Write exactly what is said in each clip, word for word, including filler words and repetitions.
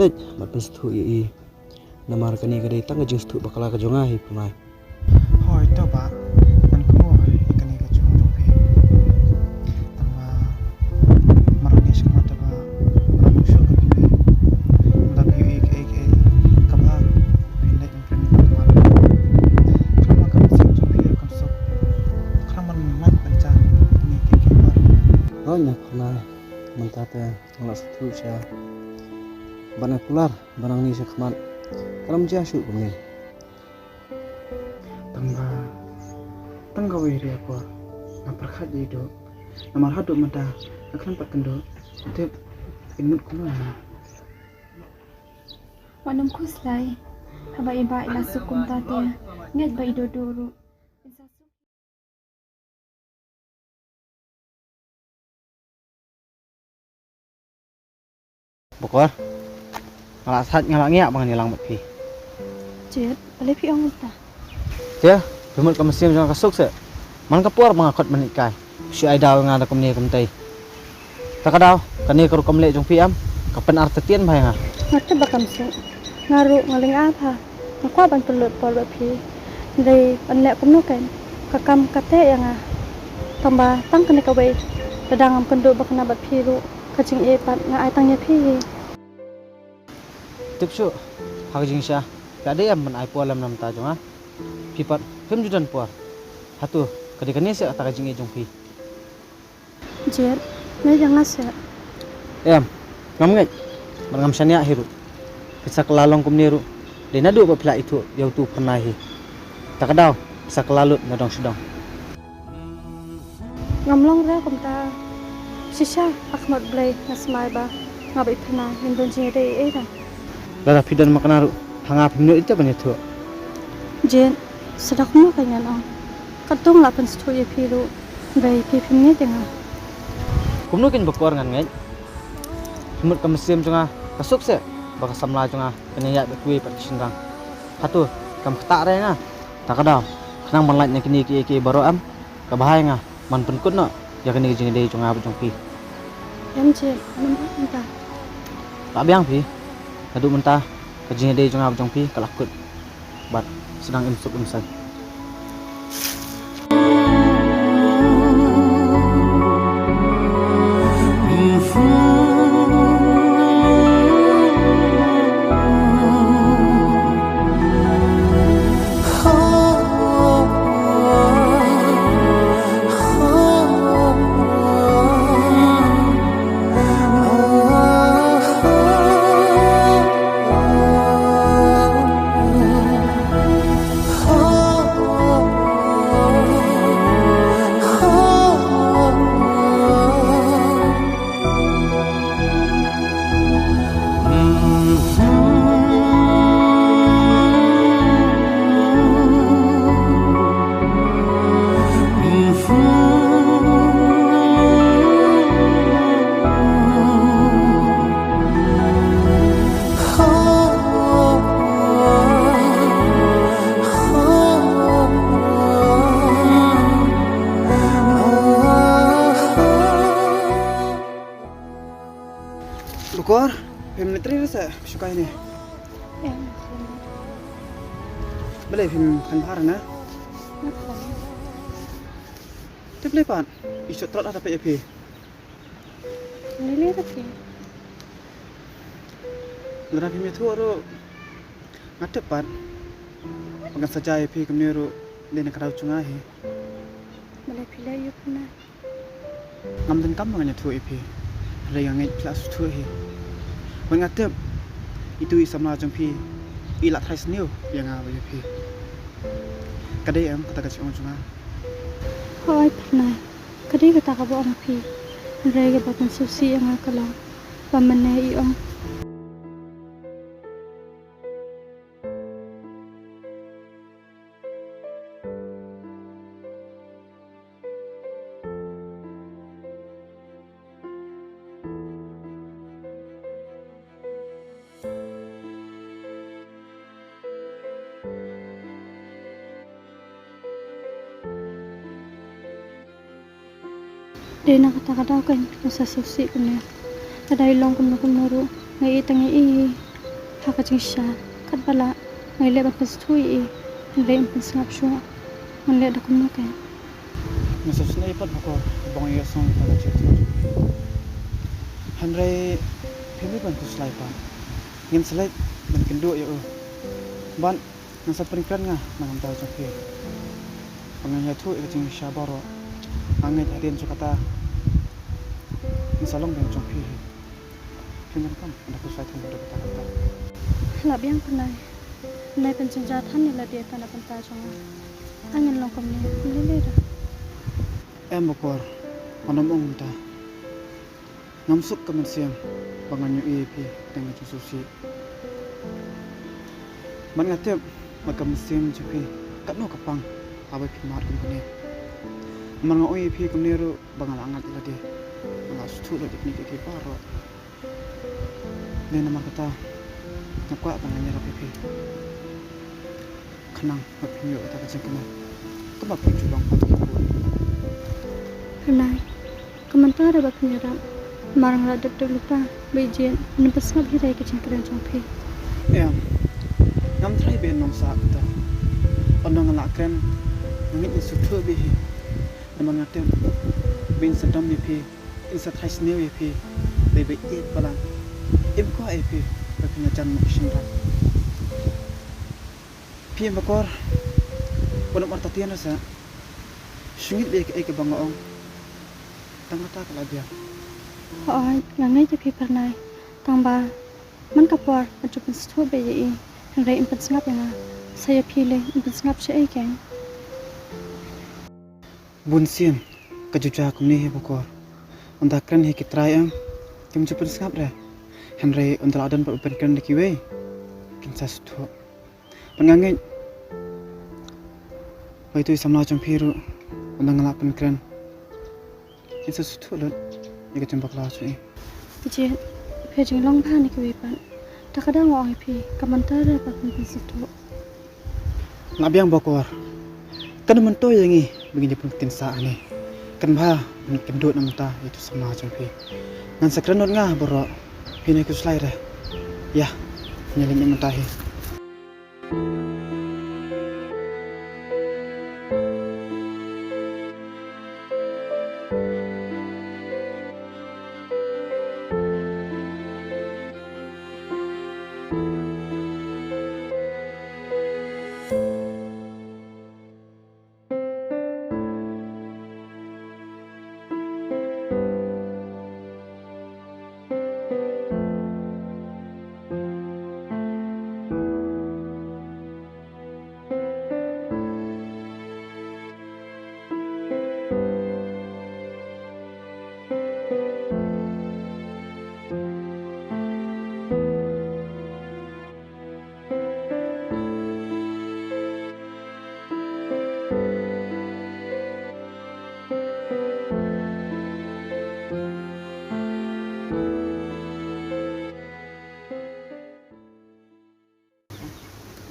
Dei, mat pynsngewthuh ïa i. Namar kane ka dei tang ka jingsngewthuh bakla ka jong nga hi, Pynai. Hooid to bah, ngan kynmaw ïa kane ka jingong jong phi. Tangba marwei ne shikmat ba ngan shu kynmaw ïa phi. Lada phi ïohi kaei kaei kaba phin leh, phin leh. Khnang ba ka mynsiem jong phi kan suk. Khnang ban lait ban jan ïa kine kiei kiei baroh. Hooid na Pynai, mynta te nga la sngewthuh sha ba nga kular ba nangne sha khmat ka lam jia shuh kumne. Tangba tang kawei ruh ïa phi nga pyrkhat ïa i Duh. Namar haduh mynta nga khlem pat kynduh tip in mut kumno ïa nga. Wat nym khuslai. Haba i Bah i la suk kumta te, ngeit ba i Duh Duh ruh in sa suk. Bakor, nga la sait, nga la ngiah ba ngan ïalang bad phi. Jied, balei phi ong kumta? Te phi mut ka mynsiem jong nga ka suk seh. Man ka por ba nga khot ban leit kai, phi shu ai daw ïa nga da kumne kumtei. Ta ka daw kane ka rukom leh jong phi em ka pynartatien bha ïa nga. Nga tip ba kam suk. Nga ruh nga lyngngoh bha. Nga kwah ban pynlut por bad phi. Hynrei ban leh kumno kein, ka kam ka teh ïa nga. Tangba tang kane kawei, lada ngam kynduh ba kane bad phi ruh, ka jingïeit pat nga ai tang ïa phi hi. Tip shuh ha ka jingshisha, phi la dei em ban ai por lem na ka bynta jong nga? Phi pat phim ju don por. Hato ka dei kane seh kata ka jingïeit jong phi? Jied, ngeit ïa nga seh. Em, ngam ngeit bad ngam shaniah hi ruh. Phi sa kylla long kumne ruh dei naduh ba phi la ithuh ïa utu u Pynai hi. Ta ka daw phi sa kylla lut na dong sha dong. Ngam long re kumta. Shisha ha khmat Blei nga smai ba nga bad i Pynai ngin don jingïadei ei ei tang. Lada phi don makna ruh ha nga phim nud ïa ka ban ïathuh. Jied, sa da kumno kein ngan ong. Katto nga la pynsngewthuh ïa phi ruh, hynrei phi phim ngeit ïa nga. Kumno kein Bakor ngan ngeit? Phi mut ka mynsiem jong nga ka suk seh ba ka samla jong nga kan ïaid bad kiwei pat ki shynrang. Hato kam ktah re ïa nga? Ta ka daw khnang ban lait na kine kiei kiei baroh em, ka bha ïa nga ban pynkut noh ïa kane ka jingïadei jong nga bad jong phi. Em Jied, ngam ong kumta. Lah biang phi, naduh mynta ka jingïadei jong nga bad jong phi ka la kut bad sdang im suk im saiñ. Bakor, phim leit trei re seh, shu kai ne? Em, seh. Balei phim khan bha re na? Nga khan. Tip lei pat, i shot trot ha ta peit ïa phi. Lei lei ra phi. Lada phim ïathuh ruh nga tip pat ba kan sa jia ïa phi kumne ruh dei na ka daw jong nga hi. Balei phi leh ïa u Pynai? Ngam donkam ba ngan ïathuh ïa phi. Hynrei nga ngeit phi la sngewthuh hi. Wat nga tip itu i samla jong phi i la tharai sniew ïa nga bad ïa phi. Ka dei em kata ka jingong jong nga? Hooid Pynai, ka dei kata kaba ong phi. Hynrei kaba pynsngewsih ïa nga ka long ba mynne i ong. Dei na kata ka daw kan nga sa sngewsih kumne. Lada i long kumno kumno ruh nga ïeit tang ïa i. Ha ka jingshisha, katba lah nga leh ban pynsngewthuh ïa i, hynrei um pynsngap shuh. Ngan leh da kumno kein? Nga sngewsynei pat Bakor ba nga ïasong ïa ka jingthoh. Hynrei phi mih ban khuslai pat. Ngin sa leit ban kynduh ïa u. Bad ngan sa pynkren nga na ka bynta jong phi. Ba ngan ïathuh ïa ka jingshisha baroh. Nga ngeit hadien jong kata ngin sa long biang jong phi hi. Phi donkam ban da khuslai thong da kata kata. Lah biang Pyrnai. Nai pynjynjar than ïa lade tang na bynta jong nga. Ai ngin long kumne lei lei da. Em Bakor, ngan ym ong kumta. Ngam suk ka mynsiem ba ngan ïohi ïa phi tang ka jingsngewsih. Bad nga tip ba ka mynsiem jong phi katno ka pang haba phi mad kum kane. Namar nga ong ïa phi kumne ruh ba nga la ngat ïa lade. Nga la sngewthuh lut ïa kine kiei kiei baroh. Dei namar kata nga kwah ba ngan ïarap ïa phi. Khnang ba phin ïoh ïa kata ka jingkmen kumba phi ju long ha kine ki por. Pyrnai, ka mynta ruh ba phin ïarap. Namar nga la dep dep lypa ba ïeit, ngam pynsngap hi da ka jingkren jong phi. Em, ngam tharai ba in long sah kata. Ynda nga la kren nga ngeit in sngewthuh bha hi. Namar nga tip ba in sa dom ïa phi, in sa tharai sniew ïa phi. Dei ba ïeit palat, im kwah ïa phi ba phin ïajan noh ki shynrang. Phi em Bakor, wat nym artatien re seh. Shu ngeit beit ïa kaei kaba nga ong. Tang kata ka la biang. Hooid, nga ngeit ïa phi Pyrnai. Tang ba man ka por nga ju pynsngewthuh beit ïa i, hynrei im pynsngap ïa nga. Sa ïa phi lei im pynsngap shaei kein? Bun sien ka ju jia kumne hi Bakor. Ynda kren hi ki trai em, kim ju pynsngap re. Hynrei ynda la don pat ban pynkren da kiwei, kin sa sngewthuh. Bad nga ngeit ba ito i samla jong phi ruh, ynda nga la pynkren, in sa sngewthuh lut ïa ka jingbakla jong i. Jied, phi jinglong bha na kiwei pat. Te ka dang ong ïa phi, ka mynta ruh ba phin pynsngewthuh. Lah biang Bakor. Kan myntoi ïa ngi ba ngin ïa pynkyntiew sah hangne. Kan bha ban kynduh na mynta ïa ito i samla jong phi. Ngan sa kren lut nga baroh. Phi nai khuslai re. Ïa, ngi leit na mynta hi.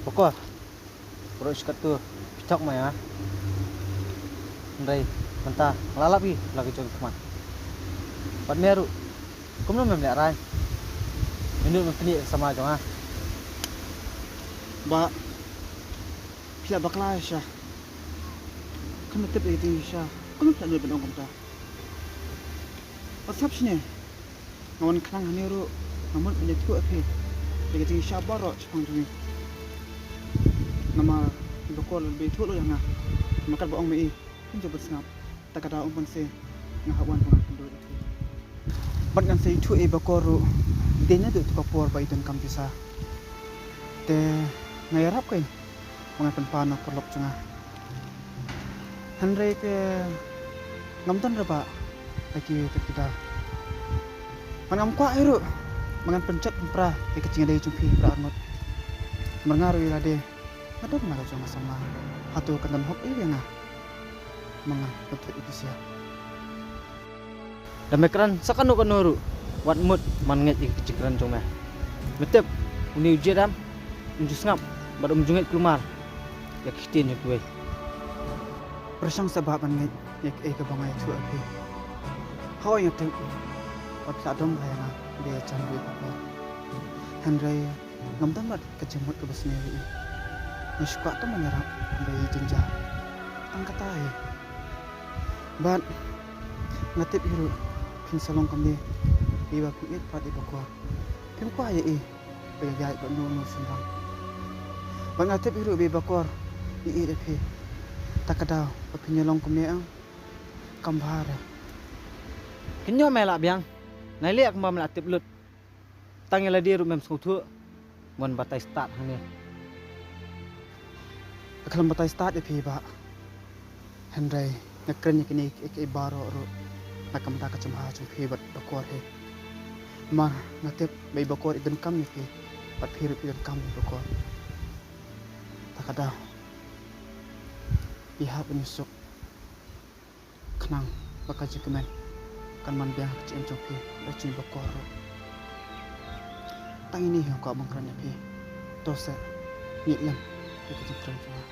Bakor, baroh shi katto phi thok ma ïa nga. Hynrei mynta nga la lap ïa la ka jong ka khmat. Bad me ruh kumno mem lehrain? Me nud ban pyni ïa ka samla jong nga. Bah, phi la bakla shisha. Kumno tip ïa ka jingshisha? Kumno phi la nud ban ong kumta? Wat sngap shane. Nga wan khnang hangne ruh nga mut ban ïathuh ïa phi ïa ka jingshisha baroh shaphang jong ngi. Namar i Bakor la ïathuh lut ïa nga. Namar katba ong ma i, phin jubab sngap. Ta ka daw um pynse nga hap wan ba ngan kynduh ïa phi. Bad ngan sa ïathuh ïa i Bakor ruh dei naduh ïa ka por ba i donkam pisa. Te nga ïarap kein ba ngan pynpaw na ka paralok jong nga. Hynrei te ngam don re bah ïa kiwei pat ki daw. Bad ngam kwah hi ruh ba ngan pynjot pynpra ïa ka jingïadei jong phi para arngut. Namar nga ruh ïa lade nga don na ka jong nga samla. Hato kan don hok ei ïa nga ma nga ban thied ïa phi sha? Da me kren sa kano kano ruh, wat mut man ngeit ïa ki jingkren jong me. Me tip, une u Jied em, um ju sngap bad um ju ngeit kulmar ïa ki ktien jong kiwei. Pyrshang sa bah ban ngeit ïa kaei kaba nga ïathuh ïa phi. Hooid nga tip ba phi la dom bha ïa nga ba ïa jan ruh ïa phi. Hynrei Ngam don bad ka jingmut kaba sniew ïa i. Nga shu kwah tang ban ïarap, ba i jynjar. Tang kata hi. Bad nga tip hi ruh phin sa long kumne, i ba phi ïeit pat i Bakor. Phim kwah ïa i ba ïaid bad uno uno u shynrang. Bad nga tip hi ruh ba i Bakor i ïeit ïa phi. Ta ka daw ba phin ïalong kumne em, kam bha re. Kynjoh me la biang. Nai leh kumba me la tip lut. Tang ïa lade ruh mem sngewthuh. Mon batai stad hangne. Ka khlem batai stad ïa phi bah. Hynrei nga kren ïa kine kiei kiei baroh ruh na ka bynta ka jingbha jong phi bad Bakor hi. Namar nga tip ba i Bakor i donkam ïa phi bad phi ruh phi donkam ïa i Bakor. Ta ka daw, ïa hap ban ïasuk. Khnang ba ka jingkmen kan man biang ha ka jingim jong phi bad jong i Bakor ruh. Tang ine hi nga kwah ban kren ïa phi. To seh, ngi ïeit lem ïa ka jingkren jong nga.